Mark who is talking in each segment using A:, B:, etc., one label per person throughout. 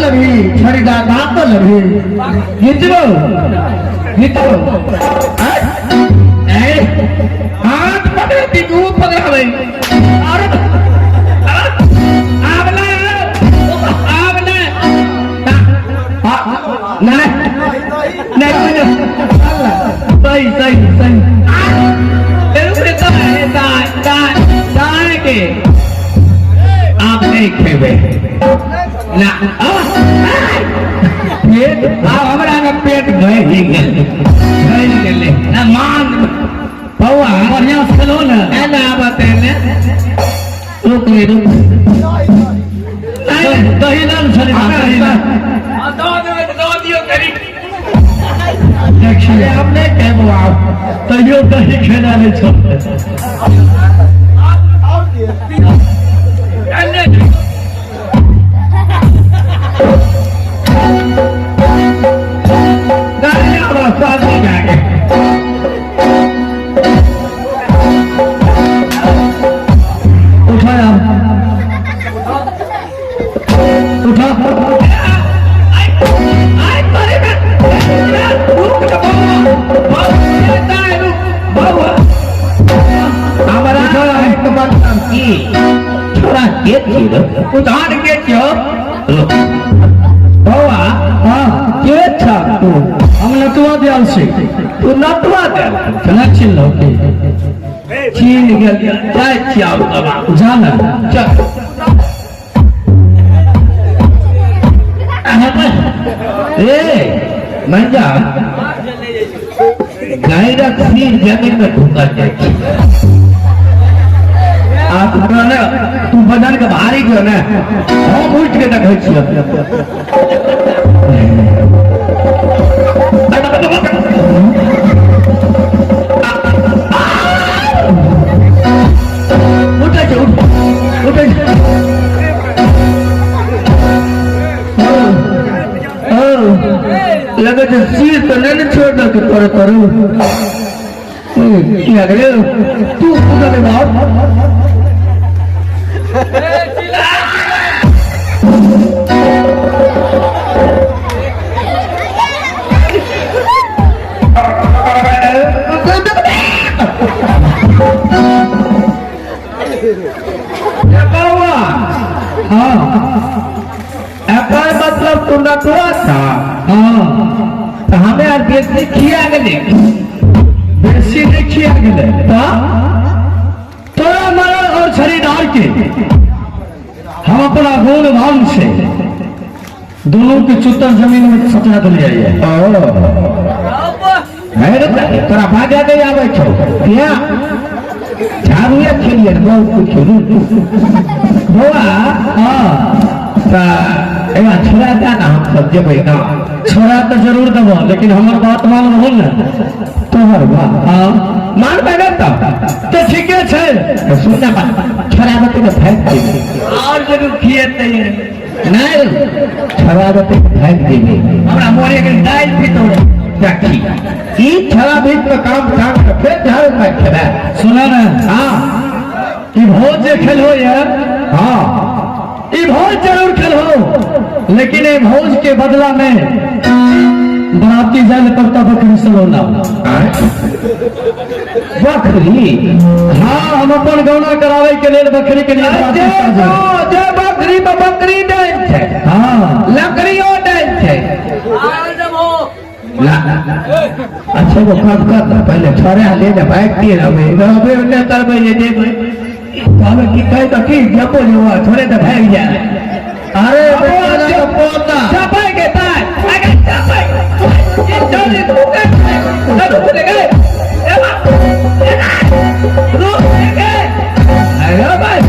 A: लभी छड़ीदार दांत लभी घिचबो घिचबो ए हाथ पकड़े तीनू पकड़ावे अरे आब ना आब ना नहीं नहीं सही सही सही रुक दाएं दाएं दाएं दाएं के आप नहीं खेबे ना पेट आब हमरा के पेट भरि गेल भरि गेलै ना मान बौआ
B: बढ़िया से खेलो ने
A: एना बतेने रुक रे रुक नहीं
B: दही लाल छली दही लाल देखिए
A: हम नहीं खेबो आब
B: तैयो दही खेना नहीं छोड़ते।
A: नहीं आब शादी भए गेल।
B: उठा यार उठा।
A: आइ तोरे में रुक ना बौआ बौआ दाइ रुक बौआ हमरा एक मतलब की छोरा के छी रे उधार के छियो रुक बौआ।
B: हाँ
A: के छ तू?
B: हम नटुआ दयाल छी।
A: तू नटुआ देल?
B: केना चिन्हलौ की?
A: चीन गेल जाइ छी आब बाबा।
B: जा ने।
A: चल ए मंजा गायरक सिर जमीन में ढुकल जाइ छै। आ तोरा ने तू बदन के भारी जो ने हम उठि के देखै छियै। उठै छै उठ उठै छै। लगे छै सिर तऽ नहि ने छोड़ देलकै तोरे तोरे की रे तू उठल बाप। बौआ।
B: हाँ।
A: एकर मतलब तू नटुआ था?
B: हाँ।
A: तऽ हमे आर बेसी खिया गेली?
B: बेसी नहीं खिया गेलै।
A: तऽ
B: तोरा मरल और छड़ीदार के हम अपना गुण भान से दोनों के चुतर जमीन में सटा दिलियै।
A: ओ है रे तोरा भाजा नहि आबै छौ किया झाड़ुए खेलियै बहुत कुछ बौआ।
B: हाँ।
A: तऽ एना छोड़ा दे ने हम सब जेबै गाँव।
B: छोड़ा तो जरूर देबो लेकिन हमर बात मान रहो ने।
A: तोहर बात?
B: हाँ।
A: मानबै ने तऽ?
B: तो ठीके छै।
A: तऽ सुन ने बात छोड़ा देतै तऽ भागि जेबै और जरूर खिएतै नहि छोड़ा देतै तऽ भागि जेबै हमरा मोरे के दालि पीतौ देखी ई छोड़ा बीच में काम काम के फेर झाड़ू मारि खेबै।
B: सुना ने।
A: हाँ।
B: ई भोज जे खेलहो ये।
A: हाँ।
B: ई भोज जरूर खेलहो लेकिन ये भोज के बदला में बराती जाए पड़ता बकरी सलोना।
A: बकरी?
B: हाँ हम अपन गौना करावे के लेल बकरी के लिए बराती साजे।
A: जे बकरी में बकरी डाल छै।
B: हाँ।
A: लकड़ियो डाल छै। अच्छा वो काम कर ना पहले छोड़े ले जा भाग दिए हमें हमें ने करबै जे जेबै हमें की कहे तो की जबो जो छोड़े तो भाग जा।
B: अरे बेटा का पोता
A: चपाई के ताय अगर चपाई ये चल रुक रुक गए ए बाप रुक गए। अरे भाई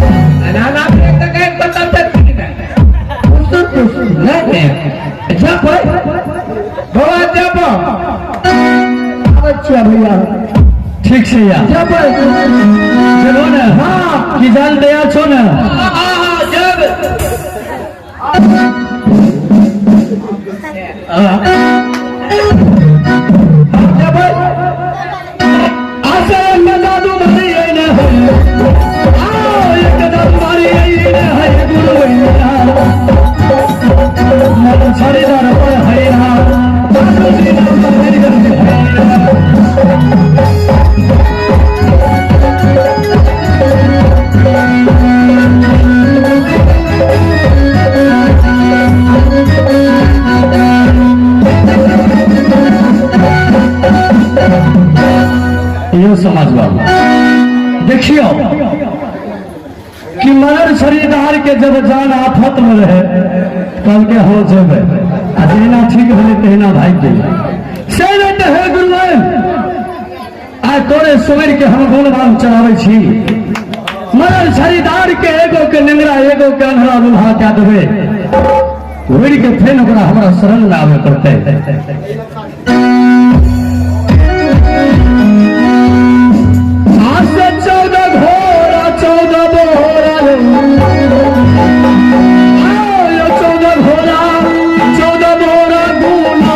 A: ना ना एक तो गए बता तक नहीं जब भाई बाबा जब अच्छा भैया
B: ठीक से यार
A: जब
B: चलो ने।
A: हाँ।
B: की जान दया छो ने।
A: हाँ जब जब
B: आसे एक जादू मारी आई ने है आओ एक जादू मारी आई ने है गुरु भैया। हालत में रहे, कहलकै हो जेबै, आ जहिना ठीक भेलै तहिना भागि गेलै। से नहि तऽ हे गुरुआइन, आइ तोरे सुमरि के हम गुणगान चलाबै छी, मरल छड़ीदार के एगो के नेंगरा एगो के अन्हरा लुल्हा कए देबै, घुरि के फेर ओकरा हमरा शरण में आबे पड़तै। 14 घोड़ा 14 बोरा, 14 घोड़ा 14 बोरा गुना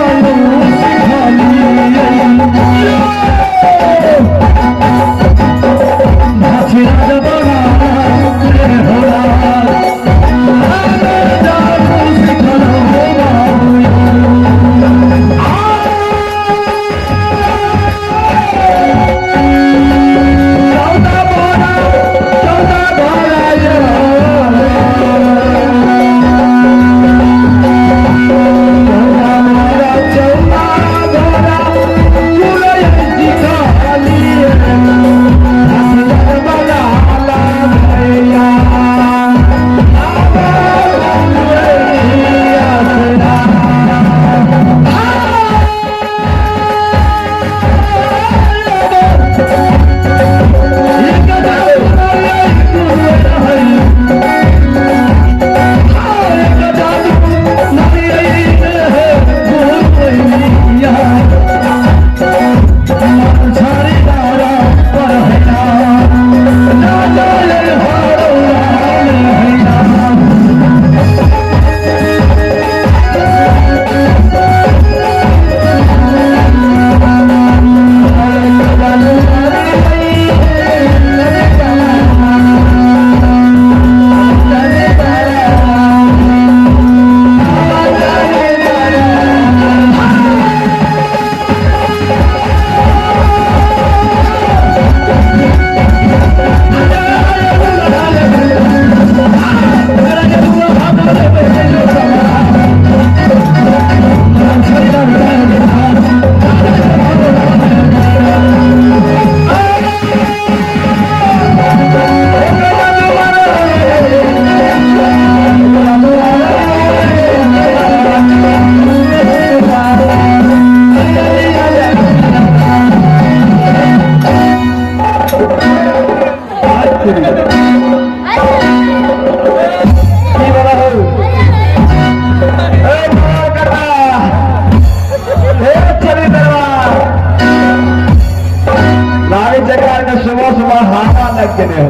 A: सुबह सुबह हवा लग गए,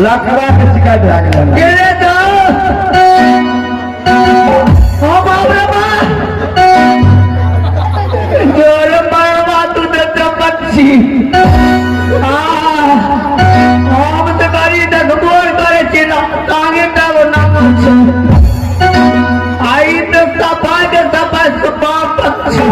A: लकड़ा के शिकायत भए गेलै। हम तऽ गाड़ी देखबो करै छी ना, तांगे टागो नाम छै। आई तऽ सफा के सफा सुपा पक्षी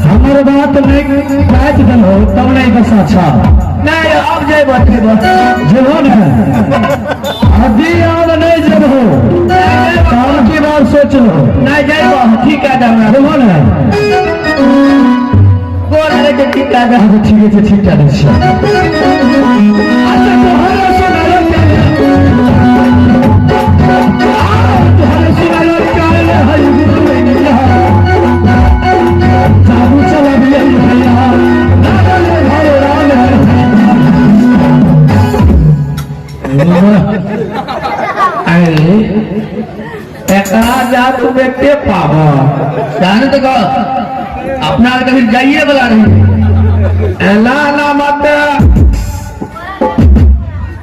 B: हमर बात नहीं काटि देलहो तब नहीं बस अच्छा
A: नहीं अब जेबो जेबो
B: जेबो ने, अभी आब नहीं जेबो, तब की बात सोच लो।
A: नहीं जेबो ठीक है हमरा
B: जेबो ने
A: गोर लगे ठीक है।
B: अच्छा ठीक है, ठीक है अच्छा। तोहरा सुनारो तोहरा सुनारो काल हई जादू चला दिया भैया
A: अरे एकरा जादू देखते पाबो जाने तो कहो अपना कभी जाइए वाला नहीं। एला ना मत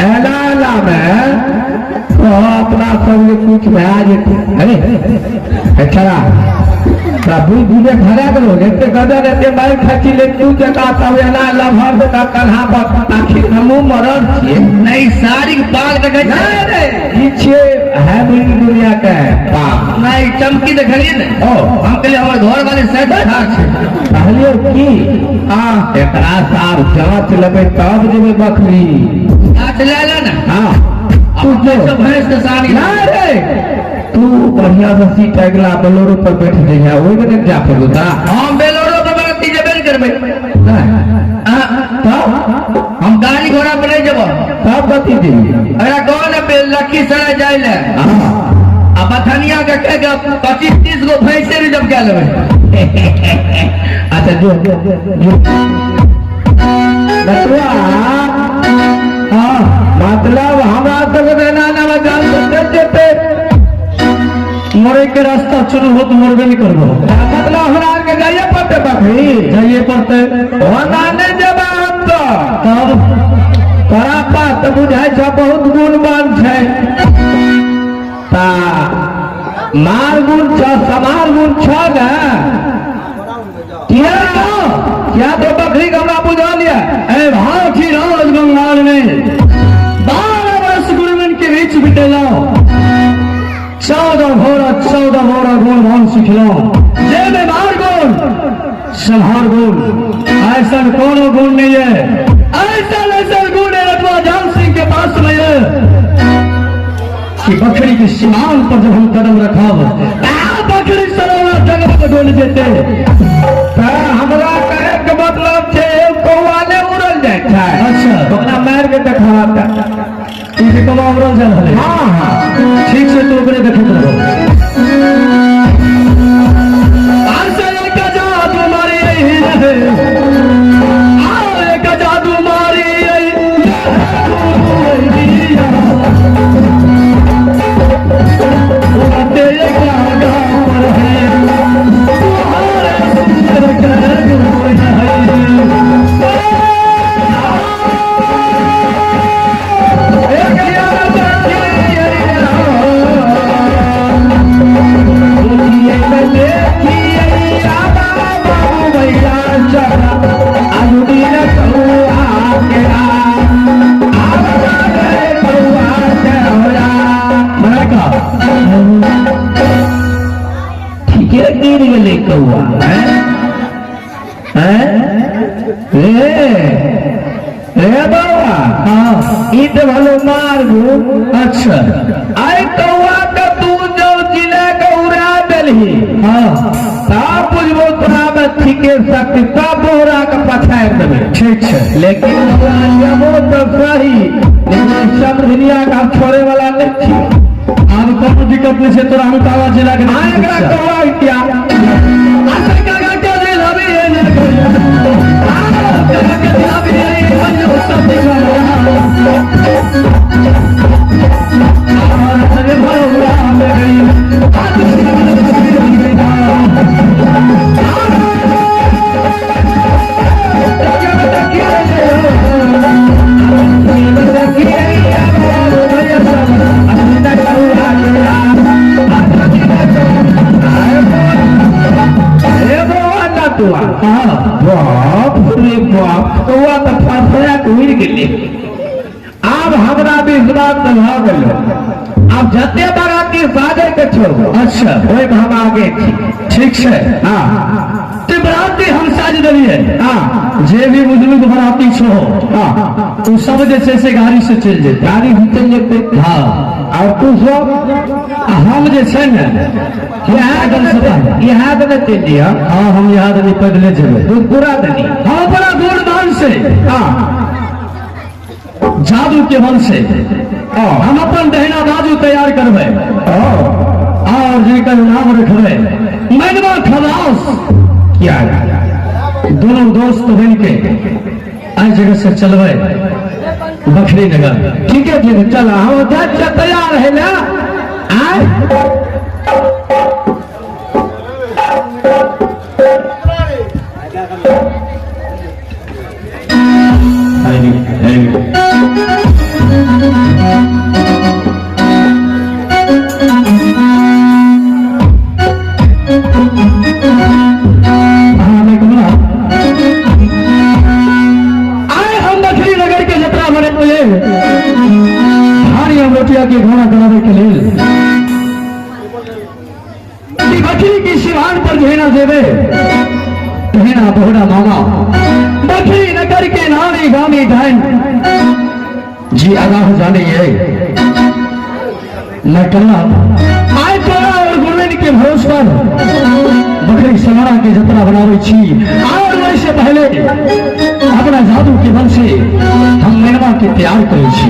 A: एला एला में तो अपना सब कुछ भए जेतै। अरे अच्छा तोरा बुद्धि विवेक हरा गेलो, एते गदर एते मारि खाइ छी, लेकिन तू जकाँ सब एना लभर जकाँ कन्हा पर आखिर हमहूँ मरल छियै।
C: नहीं, साड़ी के पाग देखै छै।
A: नहीं रे, ई छियै है दुनिया के पाप।
C: नहीं, चमकी देखलियै ने।
A: ओ।
C: हम कहलियै हमर घर वाले शायद ठार छै।
A: कहलियौ की?
C: हाँ।
A: एकरा साफ जाँच लेबै तब जेबै बकरी।
C: जाँच ले ले ने।
A: हाँ, तू
C: अपने
A: जो
C: से भैंस के साड़ी।
A: नहीं रे, तू बढ़िया से सीट अगला बोलेरो पर बैठ जइहे, ओहिमे नहि जा पड़तौ तोरा।
C: हम बेलोरो पर बाती जेबे ने करबै।
A: नहि।
C: हाँ, हम गाड़ी घोड़ा पर नहीं जेबो।
A: तब कथी जेबही?
C: अरे कौन है लखीसराय जाय ले?
A: हाँ।
C: आ बथनिया के कह के 25-30 गो भैंसे रिजर्व कए लेबै।
A: अच्छा जो जो नटुआ।
B: हाँ।
A: मतलब हमरा सबके एना एना जान से चलि जेतै।
B: मरे के रास्ता चुनू हो तो मरबे नहीं करबो।
A: मतलब हमरा आरके जाइए पड़तै बकरी?
B: जाइए पड़ते।
A: ओना नहि जेबै हम तऽ।
B: तब?
A: तोरा पास तऽ बुझाइ छौ बहुत गुणवान छै, ता मार गुण छौ, समार गुण छौ ने? किया किया तो बकरी के हमरा बुझल यऽ।
B: ए भाटी राज बंगाल में 12 वर्ष गुरुमन के बीच बितेलौं, 14 घोड़ा 14 घोड़ा गुण भान सिखलौं, जे में मार गुण संहार गुण ऐसा कोनो गुण नहीं है, ऐसा ऐसा गुण है रतवा जान सिंह के पास में है कि बकरी की सीमान पर जब हम कदम रखब बकरी सरोवर जगह डोल जेते।
A: तऽ हमरा कहै के मतलब छै एगो कौआ नहि उड़ल जाइ छै।
B: अच्छा।
A: ओकरा मारि के देखा तऽ।
B: ई जे कौआ उड़ल जा रहलै?
A: हाँ हाँ।
B: ठीक से तू ओकरे देखैत रहो। एक जादू मारी रहे, एक जादू मारी उड़ते कागा पर है तुम्हारे सुंदर कर गुण है।
A: एक यार बाबू भैया चला अनुदीन कौआ के कौआ के होला।
B: मराका।
A: ठीके गिर गेलै कौआ हैं हैं रे रे बाबा।
B: हाँ।
A: ई तऽ भलो मार गुण।
B: अच्छा।
A: आइ कौआ के तू जब जिला के उड़ा देलही,
B: हाँ,
A: तब बुझबो तोरा में ठीके शक्ति, तब बोहरा के पछाड़ि देबै।
B: ठीक छै।
A: लेकिन हमरा जेबो तऽ सही, लेकिन समझनिया के हम छोड़े वाला नहीं छी।
B: आब कोनो दिक्कत नहीं छै तोरा, हम ताला जिला के।
A: हाँ, एकरा कौआ किया?
B: अच्छा, काका के दिल अभी है ना, काका के दिल अभी है मन सब दिखा और अरे भौरा में गई। हाँ।
A: बाप रे बाप, कौआ तऽ फड़फड़ा के उड़ि गेलै। आब हमरा विश्वास भऽ गेलै, आब जते बाराती साजे के छौ,
B: अच्छा,
A: ओहिमे हम आगे छी।
B: ठीक छै।
A: हाँ।
B: ते बराती हम साज देलियै।
A: हाँ।
B: जे भी बुजुर्ग बराती छो,
A: हाँ,
B: ओ सब जे छै से गाड़ी से चलि जेतै।
A: गाड़ी से चलि जेतै।
B: हाँ।
A: और तू सब?
B: आ हम जे छै ने,
A: यहाँ
B: पैदल से जायब।
A: यहाँ दने चलि जइह।
B: हाँ, हम यहाँ दनी पैदले जेबै।
A: दूधपुरा दनी।
B: हम अपना गुणमान से,
A: हाँ,
B: जादू के बल से हम अपन दहिना बाजू तैयार करबै और जेकर नाम रखबै मैनवा खलास।
A: क्या?
B: दोनों दोस्त बन के एहि जगह से चलबै बखरी नगर।
A: ठीक है, ठीक है, चल, हम जाइ छियै तैयार है ना आय।
B: बकरी की सिवान पर जहिना देवे तहिना बहुरा मामा बकरी नगर के नामी गामी डाइन जी आगा हो जाने ये मैं कल्ला आय तोरा और गुरुवेन के भरोस पर बकरी सवारा के जतरा बनावे छी और वैसे पहले अपना जादू के बल से हम मैनवा के तैयार करे छी।